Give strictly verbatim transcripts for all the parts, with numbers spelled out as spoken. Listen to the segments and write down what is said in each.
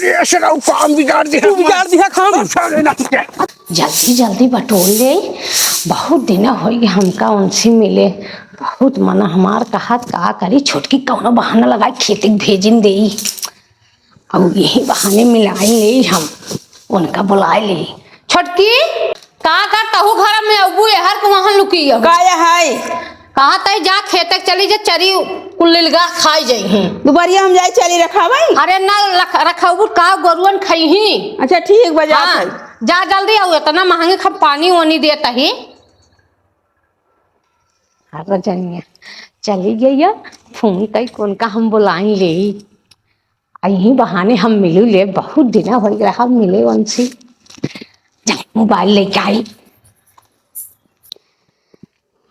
ये सरऊ काम बिगाड़ दिया। तू बिगाड़ दिया काम। अरे ना क्या? जल्दी जल्दी बटोर ले, बहुत दिन होइ गए हमका उनसे मिले। बहुत मन हमार कहत का करी, छोटकी कौनो बहाना लगाए खेते के भेजिन देई। अब यही बहाने मिलाए ले हम, उनका बुलाए ले। छोटकी, का का तहु घर में अबू एहर के वहां लुकी हो? का है? कहा तई जा खेते के चली जा, चरी कुल लिलगा खाई जाई हैं। दुपहरिया हम जाई चरी रखावई। अरे ना रख-, रखउबू का गोरुअन खइही। अच्छा ठीक बा, जात हाँ, हई। जा जल्दी आऊ, इतना महंगे खब पानी वानी देत ही। हाँ रजनिया चली गई है, फोन कई कौन का हम बुलाई ले। आ यही बहाने हम मिलू ले, बहुत दिन होइ रहा मिले उनसे। जा मोबाइल लेके आई।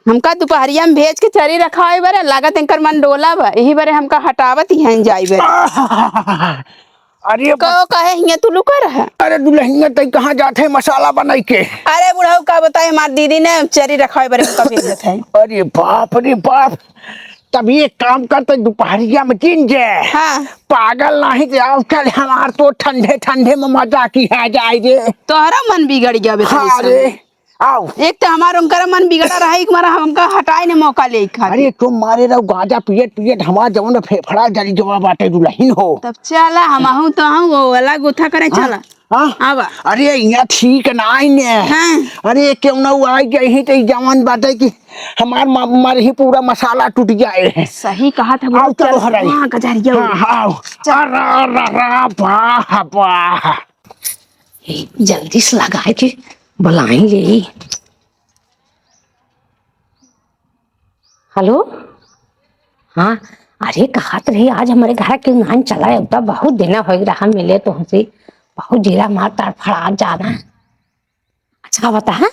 हमका दुपहरिया में भेज के चरी रखावे बरे, लागत इनकर मन डोला बा, यही बरे हमका हटावत ही हैं जाई बरे। अरे बा- कहो कहे हियां तू लुका रहा। अरे दुल्हनिया तई कहाँ जात है मसाला बनाई के? अरे बुढ़ऊ का बताए, हमार दीदी ने चरी रखावे बरे हमका भेजत है। अरे बाप रे बाप, तब एक काम कर, तो दुपहरिया में किन जे। हाँ। पागल नहीं तो आओ चल, हमार तो ठंडे ठंडे में मजा की है जाए रे। तोहरा मन बिगड़ गया बे हाँ तनी सा। रे। आओ। एक तो हमार उनकर मन बिगड़ा रहा, एक मारा हमका हटाए ने मौका ले खातिर। अरे तुम मारे रहो गांजा पियत पियत हमार जवन फेफड़ा जरी जवा बाटे दुल्हन हो। तब चला हमहू तो हम वो वाला गोथा करे हाँ, चला। हाँ। आवा। अरे यहाँ ठीक नाई ने। हाँ। अरे क्यों ना वो आई गई ही तो ई जवन बाटे कि हमार म-, मर ही पूरा मसाला टूट जाए है। सही कहा था आओ, चलो हराई। हाँ, गजरिया हाँ, आओ। चल। अरे, अरे, अरे, वाह, वाह। ए, जल्दी से लगाए के बुलाई ले। हेलो, हाँ, अरे कहत रही आज हमरे घर के नान चला, अब तो बहुत दिन होइ रहा मिले तुमसे, बहुत जीरा मार तड़फड़ा जाना। अच्छा बता, हाँ,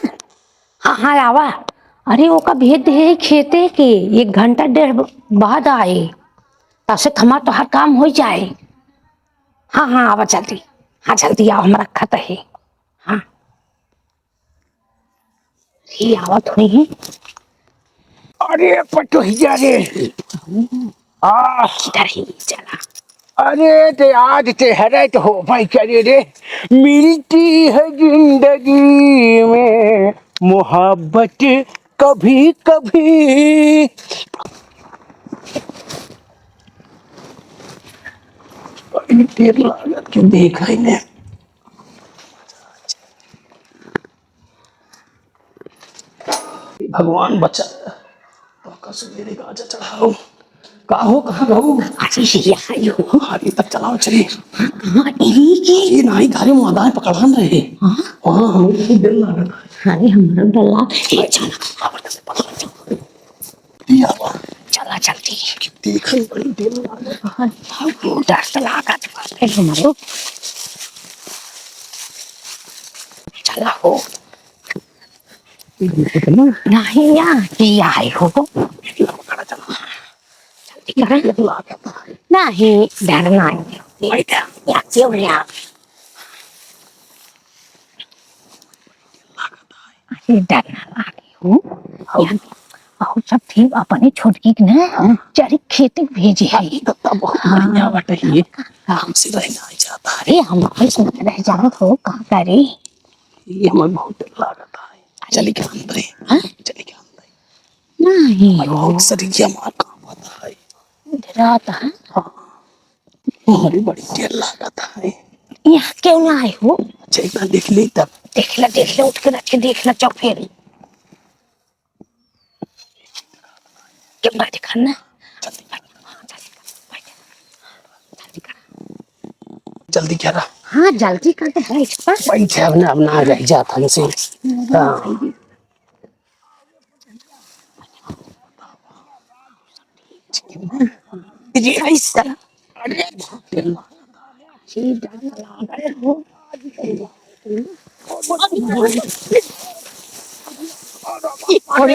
हाँ, हाँ, आवा। अरे ओका भेज दे खेते के, एक घंटा डेढ़ बाद आए, तब से थमा तोहार काम होइ जाए। हाँ, हाँ, आवा जल्दी, हाँ, जल्दी आवा, हमरा खत है। हाँ। ये आवत हुई है। अरे पटोहिया रे। आ। किधर है? चला। अरे ते आज ते हरे तो हो भाई, चले रे। मिलती है जिंदगी में मोहब्बत कभी कभी। बड़ी देर लागत के देखा ही नहीं। भगवान बचा, तो का सवेरे गाजा चढ़ाओ। का हो, कहाँ गऊ? अरे, यहाँ ही हो। अरे, तब चलाओ, चली। हाँ, यही के। ये नाई गाड़ी में आधा पकड़ान रहे। हाँ? हाँ, हमें तो दिल लगा था। अरे, हमारा डर लगा। ए, चला। ये आवा। चला जल्दी। देखन बड़ी देर में आ गया। हाँ, डर तो लागत बा, फिर हमरो। चला हो। नहीं, यहाँ की आए हो। चला, चला। जल्दी करा। देर लागत है। नहीं, डर नहीं। बैठा। यहाँ क्यों नहीं आ? अरे डर ना लागे हो। हाँ। या, अहो सब ठीक, अपने छोटकी के ना हाँ। चरी खेते भेजे है। अरे तब तो बहुत हाँ। बढ़िया बाटे ये। का? हमसे रह नहीं जाता है। अरे हम कैसे रह जात हो, का करे? ये हमें बहुत डर लागत है। अरे चली के अंदर है। हाँ? चली के अंदर है। नहीं हमारे हो। बहुत शरीर हमार कांपत है। डरात है? हाँ। अरे बड़ी देर लागत है। यहाँ क्यों ना आए हो? अच्छा, एक बार देख ले तब। देख ला, देख ला, उठ के रख के देख ला, चौक फेर। क्यों ना देखा ना? जल्दी कर। हाँ, जल्दी कर। जल्दी करा। हाँ, जल्दी कर दे, बैठ पर। बैठ, अब ना, अब ना रह जात हमसे। हाँ। अरे, अरे,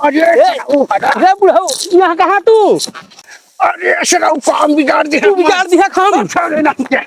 अरे, अरे, बुढ़ऊ, यहाँ कहाँ तू? अरे, सरऊ काम बिगाड़ दिया। तू बिगाड़ दिया काम? अरे, ना, क्या?